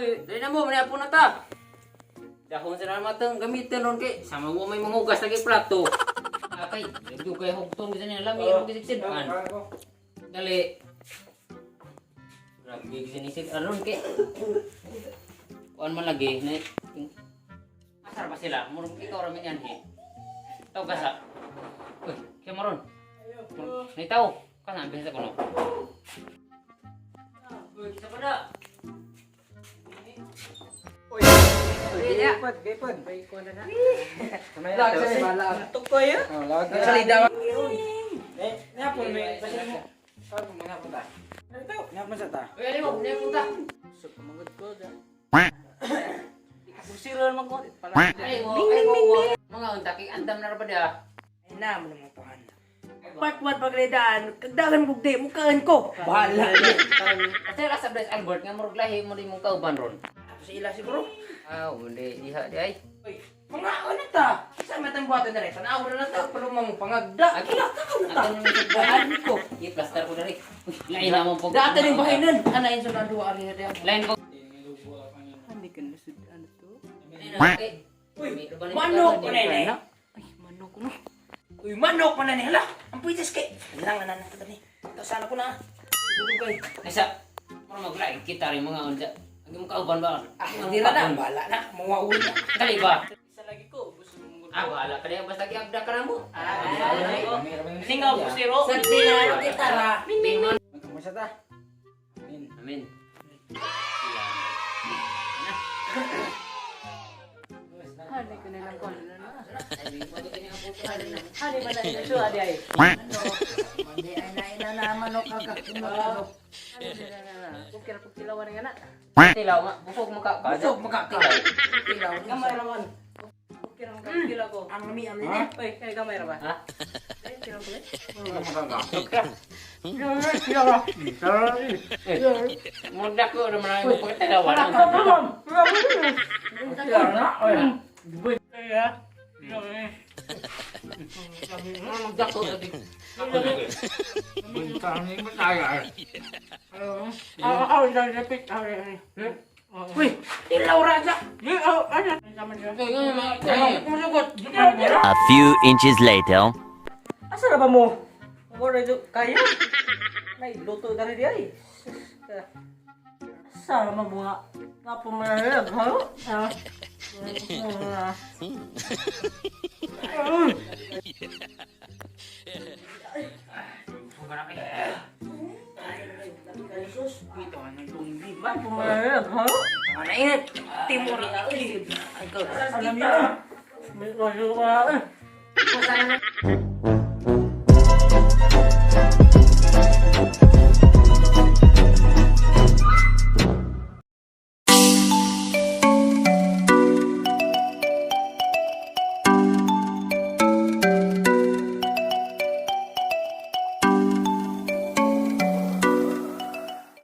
Uy, dali na mo, manapon na ta. Dahon sa naman matang gamitin ron kay sama mo may manghugas lagi plato. Akay, medyo kay hugton gisa niya lami oh, gisigsidan. Dali. Grabe gisa ni sig aron kay. Kuan man lagi na asar ba sila? Murag ikaw ra man yan he. Taw ka sa. Uy, kaya maron. Nay tao, kana bisa ko no. Uy, sa pa na. Gipod, gipod. Tukoy ah. Oh, lawag na. Salida. Eh, nihapon may basin mo. Saan mo nihapon ta? Nihapon sa ta. Uy, ali mo, punta. Busiro naman ko. Pala. Ay, mo, ay mo, mga unta kay andam na ra ba dia? Ay na mo naman tuhan. Part 1 pagledaan, kagdagan bugdi, mukaan ko. Bahala. Kasi ra sa Blaise Albert nga murag lahi mo di mong kauban ron. Tapos ila siguro. Ah, hindi diha di ay. Uy, mga ano ta? Sa matang buhatan na rin, tanaw na lang ta, paluma mo pangagda. Agi. Wala ta ka na ta. Ato nang Daan ko. I-plaster ko diri. Uy, lain na mo pag. Data ning bahinan, anain sa naduwa ari na. Lain ko. Hindi ka na sud ano to? Uy, Manok ko na ini. Ay, manok no. Uy, manok pa na ni hala. Ang pwitis kay. Lang na na ni. Ito sana ko na. Dugay. Asa, murag maglain kita rin mga unta. Ang imong kauban ba? Ah, hindi na na, bahala na. Mawaul na. Dali ba? Isa lagi ko, gusto mo. Ah, wala ka diha basta giagda ka na mo. Ah, Singaw, busiro. Sa tinaro kita ra. Magkumusta ta? Amin. Amen. Hani ko nilang ko na na. Hani ba na ito adi ay. Mandi ay na ina na manok ka ka. Okay ra pag tilawan nga na. Tilaw nga, busog mo ka. Busog mo ka. Tilaw. Gamay ra man. Okay ra man ka tilaw ko. Ang lami am nini. Oy, kay gamay ra ba? Ha? Ay, tilaw ko. Eh. Munda ko naman ang pagkatilawan. Munda ko. Uy, tilaw raja. Kumusugot. A few inches later. Asa ra ba mo? Wala ito kaya. Nay luto na rin di ay. Asa ra man mo nga? Napo man na ha? Ah. Ha? Mana ingat. Timur. Ay, ko. Alam niyo. May kayo ka.